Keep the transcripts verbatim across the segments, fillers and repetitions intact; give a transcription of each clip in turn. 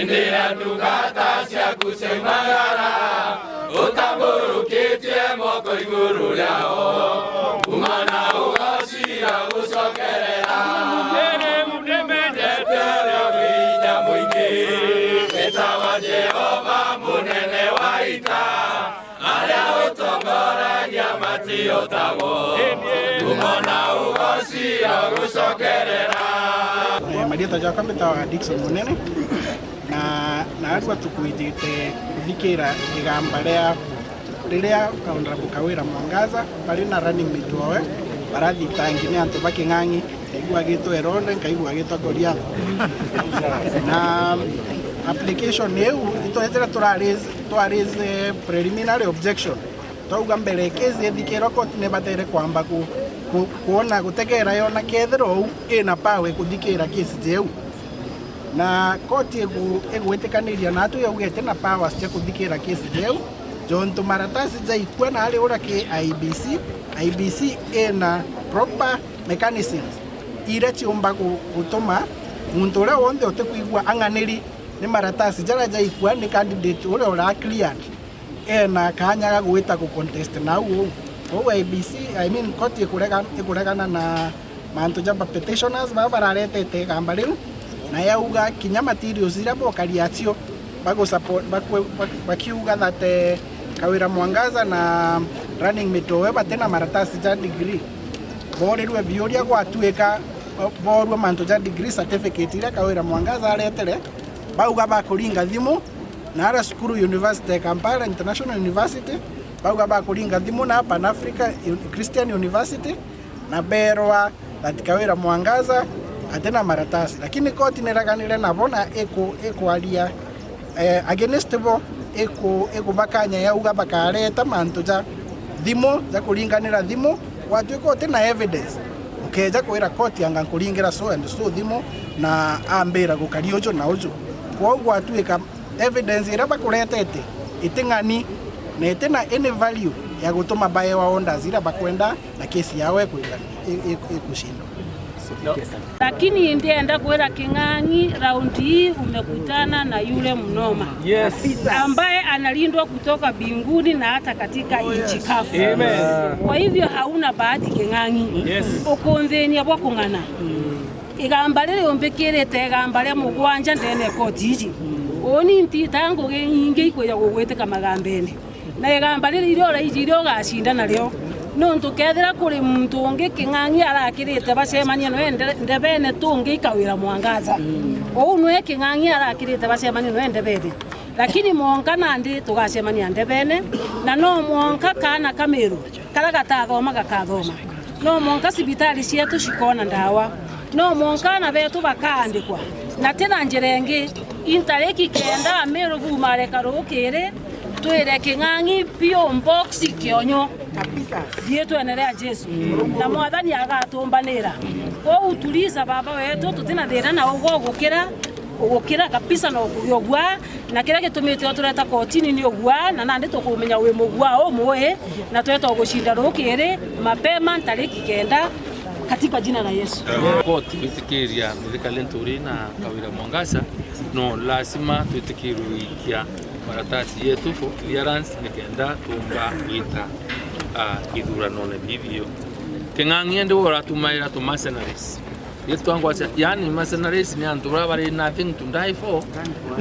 Indi ya ndungata ciaku ciaumagara, utamburukitie moko iguru riao, kuma na ugoci na gucokerera. Nimendete uria wi inya mwingi, witawa Jehova, munene wa ita, aria utongoragia matiotagwo, ngumo na ugoci na gucokerera. Eh, marietwa jakwa mbitawa Dickson Munene, na naarua tukwijite kuthikira igamba ria riria Honorable Kawira Mwangaza bari na running mate wawe barathitangi ni antu ba King'ang'i, nkaigua agitwa Eronde, nkaigua agitwa Goliath. Na application iu itwethira turariz twarize preliminary objection. Twauga mbere case ithikirwa koti ni batere kwamba ku, ku, kwona gutegera yona kethira uu ina power kuthikira case jeu. Na koti igu, igwitikaniria natu yauga iti na powers cia kuthikira case jeu, jontu maratasi jaikua na ari ura ki I B C, I B C ina proper mechanisms iria ciumba gu, gutuma muntu uria wonthe utikwigua ang'aniri ni maratasi jaria jaikua ni candidate uria ura cleared ena kanya ga gwita ku contest nau uu. Kou I B C, I mean, court ikurega-, ikuregana na mantu ja ba petitioners baba bararetete igamba riu, na yauga kinya materials iria bokaria acio bagu support, bakwe-, bak-, bakiuga that, eh, Kawira Mwangaza na running mate owe batina maratasi ja degree. Borirwe biuria gwatuika, bo-, borua mantu ja degree certificate iria Kawira Mwangaza aretere, bauga bakuringa thimu, na ara cukuru University ya Kampala International University, bauga bakuringa thimu na Pan Africa Un-, Christian University, na berwa that Kawira Mwangaza atina maratasi. Lakini koti nireganire nabo na iku-, ikwaria, eh, against bo, iku-, ikubakanya yauga bakareta mantu ja thimu, ja kuringanira thimu, gwatuika utina evidence, ukeja kwira koti anga nkuringira so and so thimu na ambira gukari uju na uju. Kwou gwatuika evidence iria bakuretete iting'ani na itina any value ya gutuma baewa orders iria bakwenda na kesi yao ikwinga-, i-, i-, ikucindwa. Lakini ndienda kwira King'ang'i, raundi hii umekutana na yule mnoma. Yes. Ambaye analindwa kutoka mbinguni na hata katika nchi kavu. Amen. Kwa hivyo hauna bahati King'ang'i. Yes. Ukunthenia bwa kung'ana. Igamba riri umbikirite igamba ria mugwanja ndene ya koti iji. Uuni ntitaa ngugi ingi ikwija gugwitika magambene. Na igamba riri iria uraiji iria ugacinda nario. Nontu kethira kuri muntu ungi King'ang'i arakirite bacemania nawe nde-, ndebene tungi i Kawira Mwangaza. Uu nwe King'ang'i arakirite bacemania nawe ndebene. Lakini mwanka nandi tugacemania ndebene, na no mwanka kaana ka Miru karia gatathoma gakathoma. No mwanka cibitari cietu cikoona ndawa. No mwanka aana betu bakaandikwa. Na ti na njira ingi, intariki kenda Miru buumare karukiri, twire King'ang'i P O box Kionyo. Riitwene ria Jesu. Na Mwathani agatumbanira. Kwou tuliza Baba wetu, tuti na thina na ugwe ugukira, ugukira kabisa na ukugia ugwa. Na kiria gitumite utureta kotini ni ugwa, na nandi tukumenya wi mugwa umwi, na tweta ugucinda rukiri mapema ntariki kenda, katika jina la Yesu. Koti gwitikiria Mithika Linturi na Kawira Mwangaza, no lazima twitikirwe gwikia maratasi yetu for clearance nikenda tumba gwita, ah, ithuranone bibio. King'ang'i indi we uratumaira tu mercenaries. Gitwangwa cia, yani, mercenaries ni antu bara bari nothing to die for.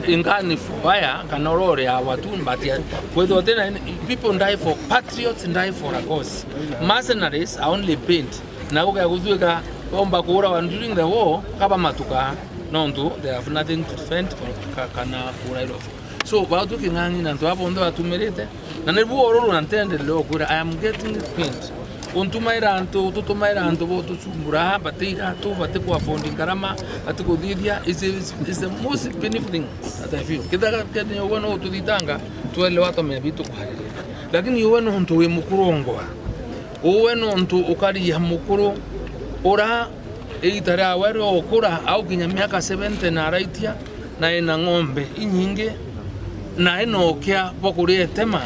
Ingani for hire, kana urore awa tu, but ya, kwithwa tena, people die for, patriots die for a cause. Mercenaries are only paid. Na gukia gutwika baumba kuurawa during the war, kaba matuka, nontu they have nothing to defend or ka-, kana kuurairwa for. So, bau tu King'ang'i na antu aba bonthe batumirite, na nibu ururu na ntenderere ukwira, I am getting pained. Untumaira antu, tutumaira antu botucumbura, bati iratu, bati ku afford ngarama, bati kuthithia, is, is, is the most painful thing that I feel. Kithaga kene uwe no ututhitanga, twelewa tomea bitu kuhariria. Lakini uwe nontu wi mukuru ongwa. Uwe nontu ukaria mukuru, ura iita riawe rio ukura, au kinya miaka seventy na araitia, na ena ng'ombe inyingi, na ena ukia bwa kuria itema,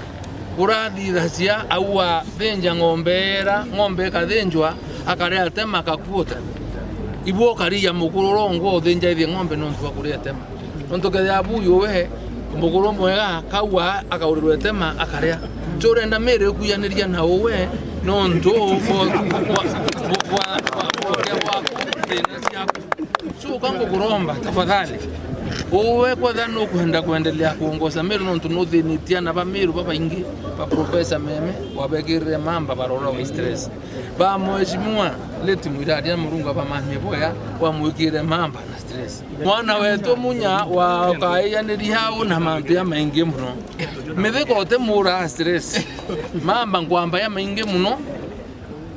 urathithacia au athinja ng'ombe era, ng'ombe ikathinjwa, akaria itema akakuuta. Ibu ukariia mukuru urongo uthinjaithie ng'ombe nontu wa kuria itema. Nontu kethira buyu we mukuru mwega kaua akaurirwa itema akaria. Ti urenda Meru ikuyaniriria na uwe nontu bwa, bwa, bwa, bwa, bwa, bwa thina ciaku. So, ka ngukuromba, tafadhali. Uwe kwethira nukwenda kuendelea kuongoza Meru nontu nuthinitie ana ba Meru babaingi, ba Professor Meme, wabekirire mamba barorwa stress. Ba Mheshimiwa Leti Mwiraria, Murungu abamanye boya, wamwikire mamba na stress. Mwana wetu Munya wa ukaiyaniri hau na mantu ya maingi muno. Mithika uti mura stress. Mamba nkwamba ya maingi muno.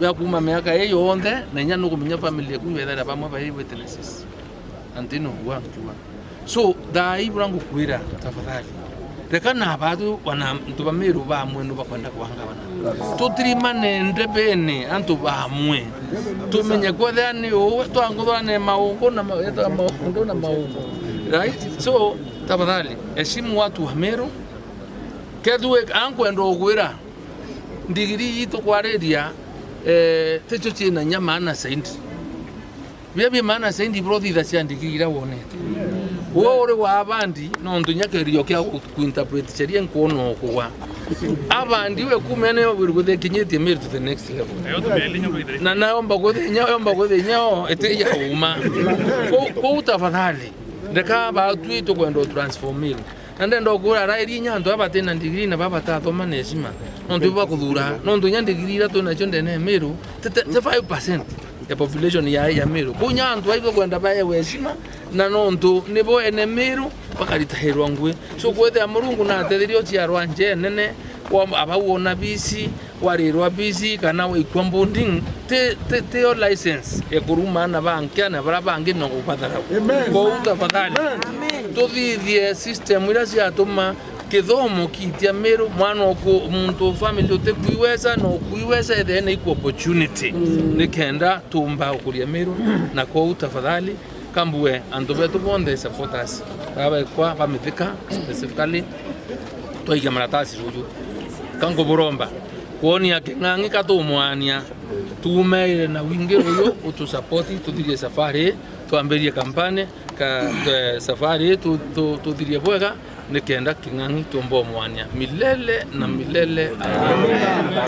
Ya kuma miaka ii yonthe, na inya nukumenya family yaku ibethera bamwe bai witnesses. Antino gwa nkiuga. So, thaa ii bura ngukwira, tafadhali. Reka na batu wana antu ba Meru bamwe nu bakwenda kwangabana. Tutirimane ndebene antu bamwe. Tumenye kwethea ni uu, twanguthane maungu na ma-, eta maundu na maungu. Right? So, tafadhali, heshimu watu wa Meru. Kethwe ankwenda ugwira, ndigiri ii tukwariria, eh, ticio ciina inya maana zaidi. Biria bi maana zaidi bro thitha cia ndigiri iria wonete. Uwe uri wa abandi, nontu inya kerio kia gu-, kuinterpret sheria nkwona ukugwa. Abandi we kumene obiri guthikinyitie Meru to the next level. Na naomba guthinya, omba guthinya o, iti ya uma. Kou, kou tafadhali, ndeka batwi tukwenda transform Meru. Na ndenda ukwira, arairi inya antu aba batina ndigiri na baba batathoma na heshima. Nontu ibo bakuthura, nontu inya ndigiri iria twinacio ndene ya Meru, ti, ti, ti five percent ya population ya, ya Meru. Kou inya antu aibo kwenda baewe heshima, na nontu nibo ene Meru, bakaritahirwa ngui. So, kwethira Murungu natetheria uciarwa nje nene, wa, aba wona bisi, warirwa bisi kana waikua boarding, ti, ti, ti yo license ya kuruma ana bankia na bara bangi na kubatharau. Amen. Kou tafadhali, amen, tuthithie system iria ciatuma kithomo kiitia Meru, mwana oku, muntu family utikuiweza na ukuiweza ethire na equal opportunity, mm, nikenda tumba ukuria Meru. Na kou tafadhali, kambue antu betu bonthe supporters, baba bekwa ba Mithika specifically, twaikia maratasi ruju. Ka nkuburomba, kwonia King'ang'i ka tumwania, tumeire na wingi ruju, utusapoti, tuthirie safari, twambirie kampani, ka, eh, safari, tu, tu, tuthirie bwega, nikenda King'ang'i tumba umwania milele na milele. Amen.